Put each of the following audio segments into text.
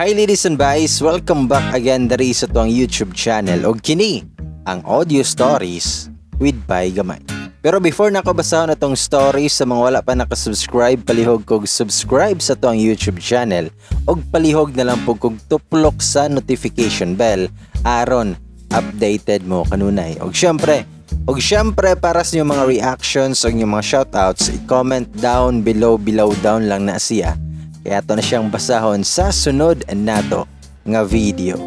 Hi, ladies and guys! Welcome back again diri sa atuang YouTube channel og kini ang Audio Stories with Bay Gamay. Pero before na ko basahon atong stories, sa mga wala pa nakasubscribe, palihog kog subscribe sa atuang YouTube channel og palihog na lang pud kog tuplok sa notification bell aron updated mo kanunay. Og syempre, para sa inyong mga reactions o inyong mga shoutouts, i-comment down below, below down lang na siya. Kaya ato na siyang basahon sa sunod nato nga video.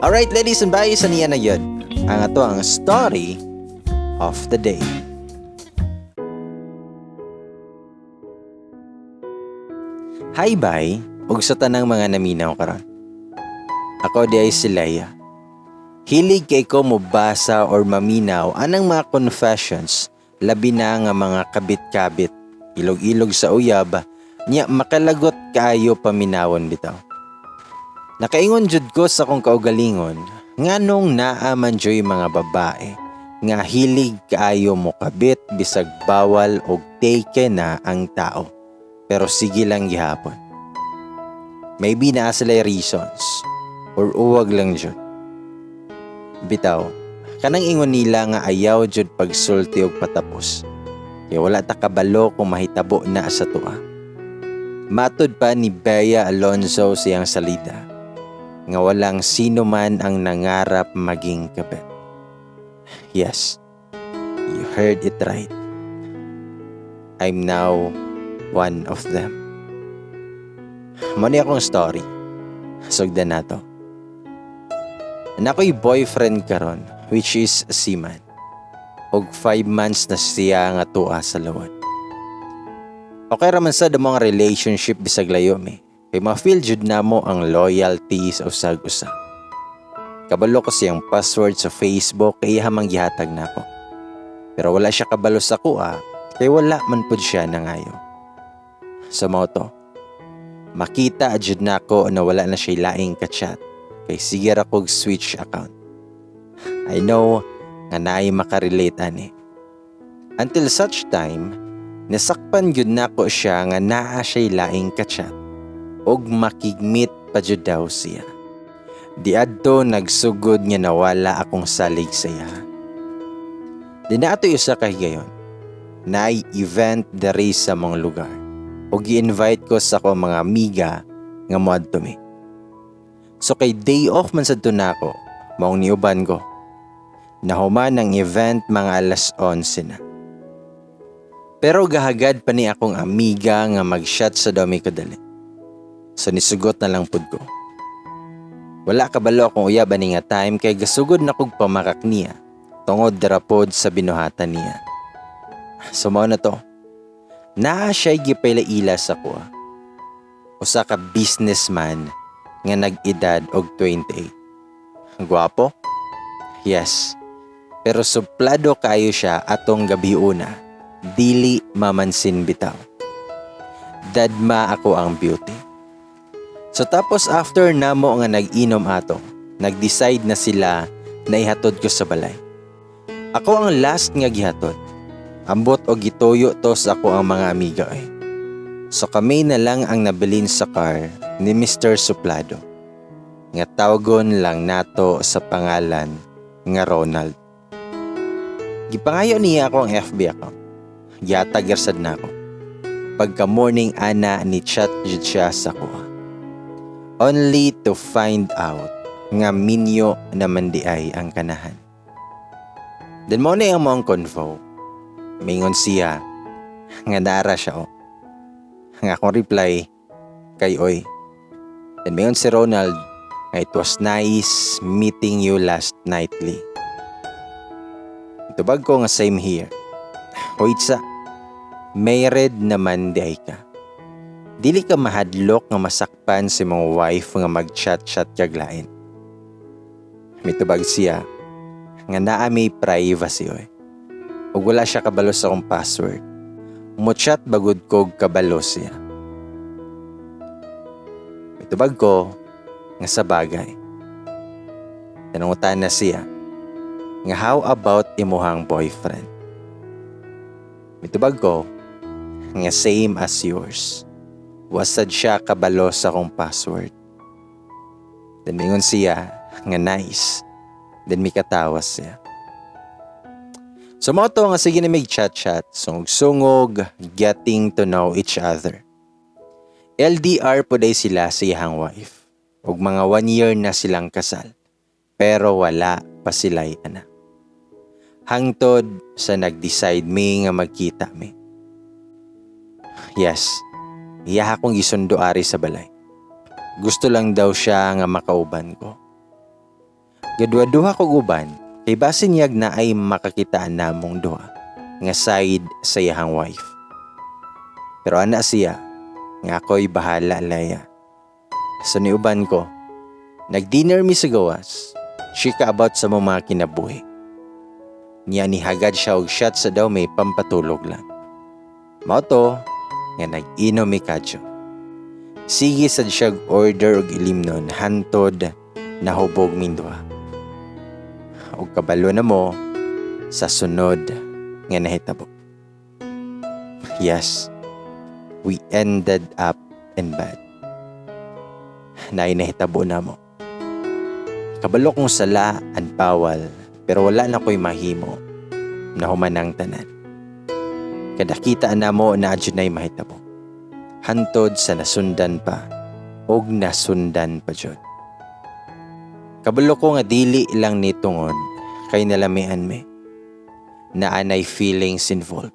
Alright, ladies and guys, ania na gyud ang ato ang story of the day. Hi, bye, ug sa tanang mga naminaw karon. Ako diay si Leia. Hilig kay ko mobasa or maminaw anang mga confessions, labi na nga mga kabit-kabit, ilog-ilog sa uyab, nya makalagot kaayo paminawon bitaw. Nakaingon jud ko sa akong kaugalingon, nganong naa man juy mga babae nga hilig kaayo mo kabit bisag bawal og taken na ang tao, pero sige lang gihapon. Maybe naa sila reasons or uwag lang jud. Bitaw, kanang ingon nila nga ayaw jud pagsulti og patapos. Kay wala ta kabalo kung mahitabo na sa tua. Matod pa ni Bea Alonzo siyang salida, nga walang sino man ang nangarap maging kabit. Yes, you heard it right. I'm now one of them. Mao ni akong story. Sugdan nato. Naa ko'y boyfriend karon, which is seaman. Og 5 months na siya nga tua sa lawod. Okay ra man sad ang mga relationship bisag layo mi. Kay ma-feel jud namo ang loyalty sa usag usa. Kabalo ko siyang password sa Facebook kay iya mang gihatag nako. Pero wala siya kabalo sa kuha kay wala man pud siya nangayo. Sa mao to, makita jud nako na wala na siya laing ka-chat kay sige ra kog switch account. I know nga naay makarelate ani. Until such time, nasakpan gyud nako siya nga naa siya'y laing ka-chat og makig-meet pa jud daw siya. Diadto nagsugod nga nawala akong salig sa iya. Di na ato'y usa ka higayon. Naay event diri sa mga lugar og gi-invite ko sa akong mga amiga nga moadto mi. So kay day off man sad to nako, maong niuban ko. Nahuman ang event mga alas 11 na. Pero gahagad pa ni akong amiga nga mag-shot sa dami kadali. So nisugot na lang pud ko. Wala kabalo akong uyab ani nga time kay gasugod na kog pamakak niya tungod dira pod sa binuhatan niya. So mao na to. Naa siya'y gipaila-ila sa kuha. Usa ka businessman nga nag-edad og 28. Gwapo? Yes. Pero suplado kaayo siya atong gabi una. Dili mamansin bitaw. Dadma ako ang beauty. So tapos after namo nga nag-inom ato, nag-decide na sila na ihatod ko sa balay. Ako ang last nga gihatod. Ambot og gituyo to sa ako ang mga amiga eh. So kami na lang ang nabilin sa car ni Mr. Suplado. Nga tawgon lang nato sa pangalan nga Ronald. Gipangayo niya ako ang FB account. Gihatag sad nako. Pagka morning ana ni chat jud siya sa kuha. Only to find out nga minyo naman di ay ang kanahan. Then mo na ang mong convo. Mingon siya nga nara siya oh. Nga akong reply kay oy. Then mingon si Ronald nga it was nice meeting you last nightly. Tubag ko nga same here. Wait sa, married naman di ay ka. Dili ka mahadlok nga masakpan si mong wife nga mag-chat-chat kag lain? Mitubag siya nga naa may privacy oy. Ug wala siya kabalo sa akong password. Mo-chat bagud kog kabalo siya. Mitubag ko nga sa bagay. Nanungutan na siya nga how about imuhang boyfriend? Mitubag ko nga same as yours. Wasad siya kabalo sa akong password. Then mingon siya nga nice. Then mikatawas siya. So mao to nga sige na mig chat-chat, sungog-sungog, getting to know each other. LDR po day sila sa iyang wife. Ug mga 1 year na silang kasal. Pero wala pa sila'y anak. Hangtod sa nag-decide mi nga magkita mi. Yes, iya akong gisundo ari sa balay. Gusto lang daw siya nga makauban ko. Gaduha-duha kog uban, kay basin yag naay makakitaan namong duha nga side sa iyahang wife. Pero ana siya, nga ako'y bahala, Leia. So niuban ko, nag-dinner mi sa gawas, chika about sa mga kinabuhi. Niya nihagad siya og shot sa daw may pampatulog lang. Mao to, nga nag-inom mi kadyo. Sige sad siya order og ilimnon hantod nahubog ming duha. Og kabalo na mo sa sunod nga nahitabo. Yes, we ended up in bed. Naay nahitabo na mo. Kabalo kong sala and bawal, pero wala na ko'y mahimo. Nahuman ang tanan. Kada kita na mo na adunay mahitabo. Hantod sa nasundan pa og nasundan pa jud. Kabalo ko nga dili lang ni tungod kay nalamian mi. Naanay feelings involved.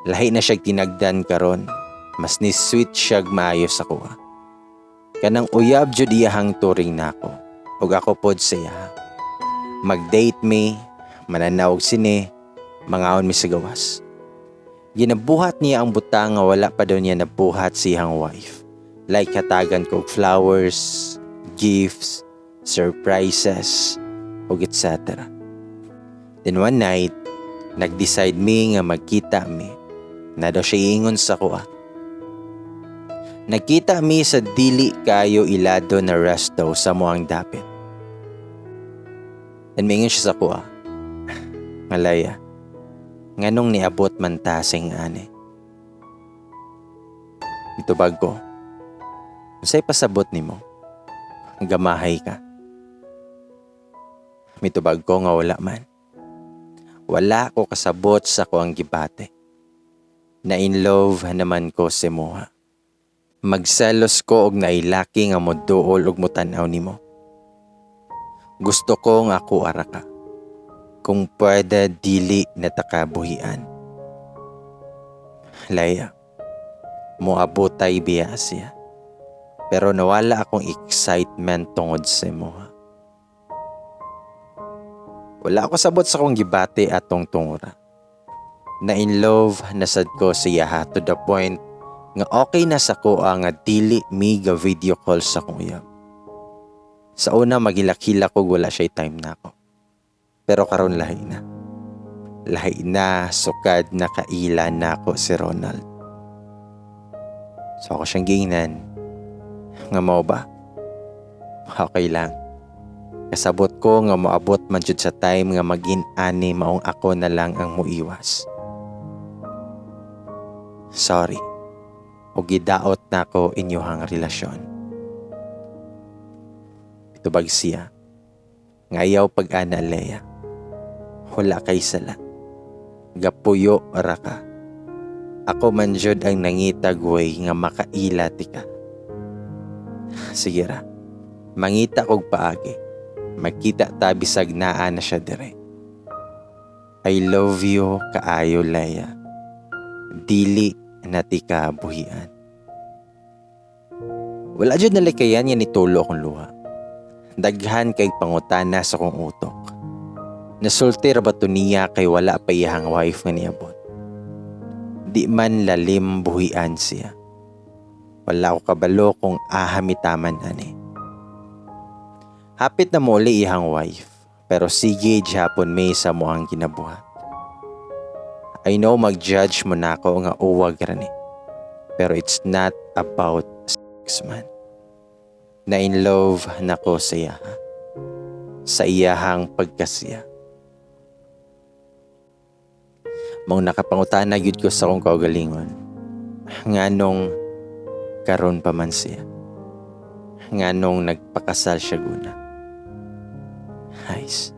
Lahi na siya tinagdan karon, mas ni sweet siya maayo sa kuha. Kanang uyab jud iyahang turing nako ug ako pod sa iyaha. Mag-date mi, mananaw og sine, mangaon mi sa gawas. Ginabuhat niya ang butang nga wala pa daw niya nabuhat sa iyang wife. Like hatagan ko og flowers, gifts, surprises, ug etc. Then one night, nag-decide mi nga magkita mi. Na daw siya iingon sa kuha. Nagkita mi sa dili kayo ilado na resto sa muang dapit. And mingon siya sa kuha, nga, "Leia, nganong niabot man ta sing ani?" Mitubag ko, "Unsay pasabot nimo? Gamahay ka?" Mitubag ko nga wala man. Wala ko kasabot sa kuang gibate. Na in love naman ko sa imuha. Magselos ko og nailaki nga moduol og motan-aw nimo. Gusto ko nga ako ara ka. Kung pwede, dili na ta ka buhian. Leia, moabotay biya siya. Pero nawala akong excitement tungod sa imuha." Wala ako sabot sa akong gibati atong tungura. Na in love na sad ko sa iyaha to the point nga okay na sa ko nga dili mi ga video call sa akong uyab. Sa una, magilak-hilak ko wala siya time na ako. Pero karon lahi na. Lahi na sukad na kaila nako si Ronald. So ako siyang giingnan nga, "Mao ba? Okay lang. Kasabot ko nga moabot man jud sa time nga magin-ani, maong ako na lang ang muiwas. Sorry. O gidaot nako inyohang relasyon." Mitubag siya nga, "Ayaw pag-ana, Leia. Wala kay sala. Gapuyo ra ka. Ako man jud ang nangitag way nga makaila tika. Sige ra. Mangita kog paagi. Magkita ta bisag naa na siya dire. I love you kaayo, Leia. Dili na tika buhian." Wala jud nalikayan nga nitulo akong luha. Daghan kay pangutana sa akong utok. Nasulti ra ba to niya kay wala pa iyang wife nga niabot? Di man lalim buhian siya. Wala ko kabalo kung aha mitaman ani. Hapit na muli iyang wife, pero sige gihapon may sa moang ginabuhat. I know mag-judge mo na ako nga uwag ra ni. Pero it's not about sex man. Na in love na ko sa iya. Sa iyahang pagkasiya. Mong nakapangutana gyud ko sa akong kaugalingon. Nganong karon pa man siya? nganong nagpakasal siya guna. Nice.